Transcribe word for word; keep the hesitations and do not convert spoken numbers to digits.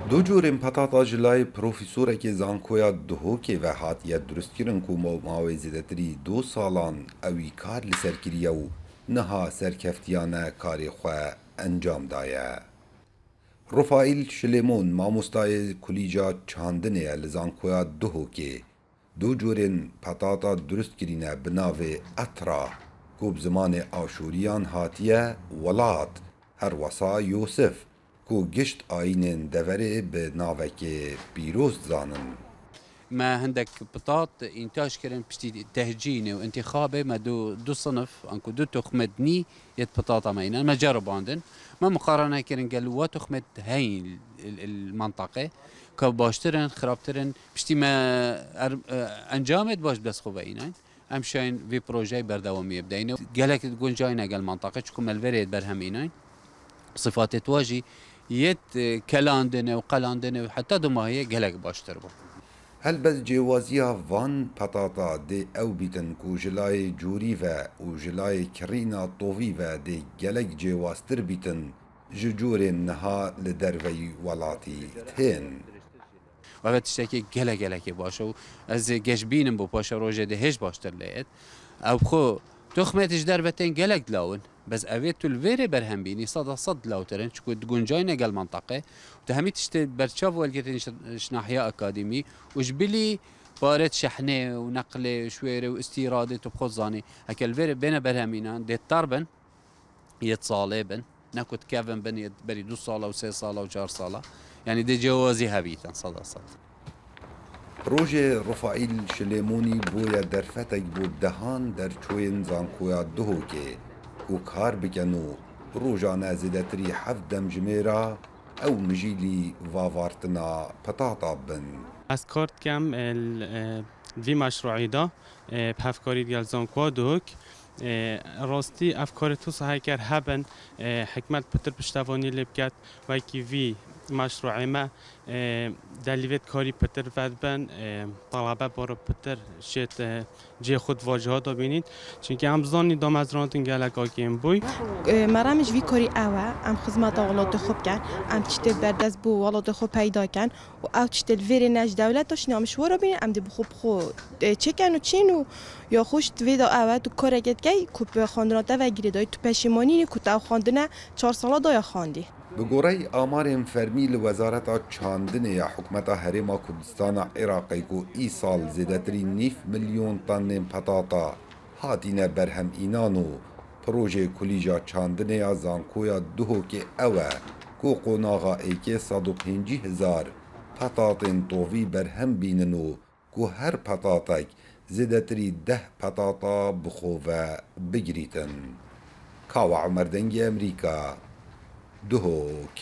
Du cûrên petata ji layê profesorekê zankoya Duhokê ve hatiye durustkirin ku ma-, mawê zêdetirî du salan ewî kar li ser kiriye û niha serkeftiyane karê xwe encam daye. Rufaîl Şilêmon mamostayê kulîca çandinê ye li zankoya Duhokê. Du cûrên petata durust kirîne bi navê Etra, ku bi zimanê aşûriyan hatiye welat, her wesa Yûsif, ku gişt ayînên deverê bi navekê pîroz dizanin. Me hindek pitat întaj kirin piştî tehcînê û întîxabê me du, du sinif, anku du toxmê dinî yê pitata me înan. Me ceribandin. Me muqarene kirin gel wa toxmê heyîn il, il, il menteqê. Ka baştir in, xirabtir in. Piştî me er, e, encamê di baş bi dest xwe ve înayn. Em şayên vê projeyê berdewamiyê bideyne. Gelek guncayne gel menteqê, çiku me li vê rê berhem înayn. Sifatê twa jî yêt, e, kelandine û qelandine û heta dumahiyê gelek baştir bû. Helbet cêwaziya van petata dê ew bîtin ku ji layê cûrî ve û ji layê kirîna tovî ve dê gelek cêwaztir bîtin ji cûrên niha li derveyî welatî tên. Ev tiştekî gelek gelekê baş e û ez geşbînim bo paşa rojê dê hêj baştir lê et. Ew xwe toxmê ji derve tên gelek dilawin. Bes evê tu li vê rê berhem bînî, seda sed dilawtir in, çiku diguncayne gel menteqê. Tu hemî tiştê berçav welgirtin ji, ji nahiya akademî û ji bilî parêt şehnê û neqlê û şwêrê û îstîradê tu bi xwe zanî. Heke li vê rê bêne berhemînan, dê tar bin, yê salê bin. Ne ku dikevin bin yê berî du sala û sê sala û çar sala. Yanî dê cewazî hebîtin, seda sed. Projê Rufaîl Şilêmonî bûye derfetek bo dehan derçoyên zankoya Duhokê ku kar bikin û rojane zêdetirî heft demjimêra ew mijîlî vavartina petata bin. Ez kar dikem, e, li, e, vî meşruî de, e, bi hevkarî digel zankoya Duhok. E, rastî ev karê tu sahê ker hebin, e, hikmet pitir piştevanî lê biket, wekî vî meşruê me, e, delîvêt karî pitir vedibin, e, talebe baro pitir şêt, e, cihê xwe di vaciha de bînît. Çimkî em bizanî damezrandin gelek akêm bûy. E, merem ji vî karî ew e, em xizmeta welatê xwe bikin, em tiştê berdest bo welatê xwe peyda kin. Û ew tiştê li vê rê ne ji dewleta şîna em ji we re bînin, em dê bi xwe bi xwe, e, çêkin û çîn û ya xwe ji vê de ew e, tu kareke dikey ku bi xwendina te ve girêdayî, tu peşîmanî nî ku te ew xwendine çar sala daya xwendî. Bi goreyî amarên fermî li Wezareta Çandinê ya Hikûmeta Herêma Kurdistana Iraqê ku îsal zêdetirî nîv milyon tonnên petata hatine berhem înan û projê Kulîca Çandinê ya Zankoya Duhokê ew e ku qonaxa êkê sed û pêncî hezar petatên tovî berhem bînin û ku her petatek zêdetirî deh petata bi xwe ve bigirîtin. Kawa Omer, Dengê Emerîka, Duhok.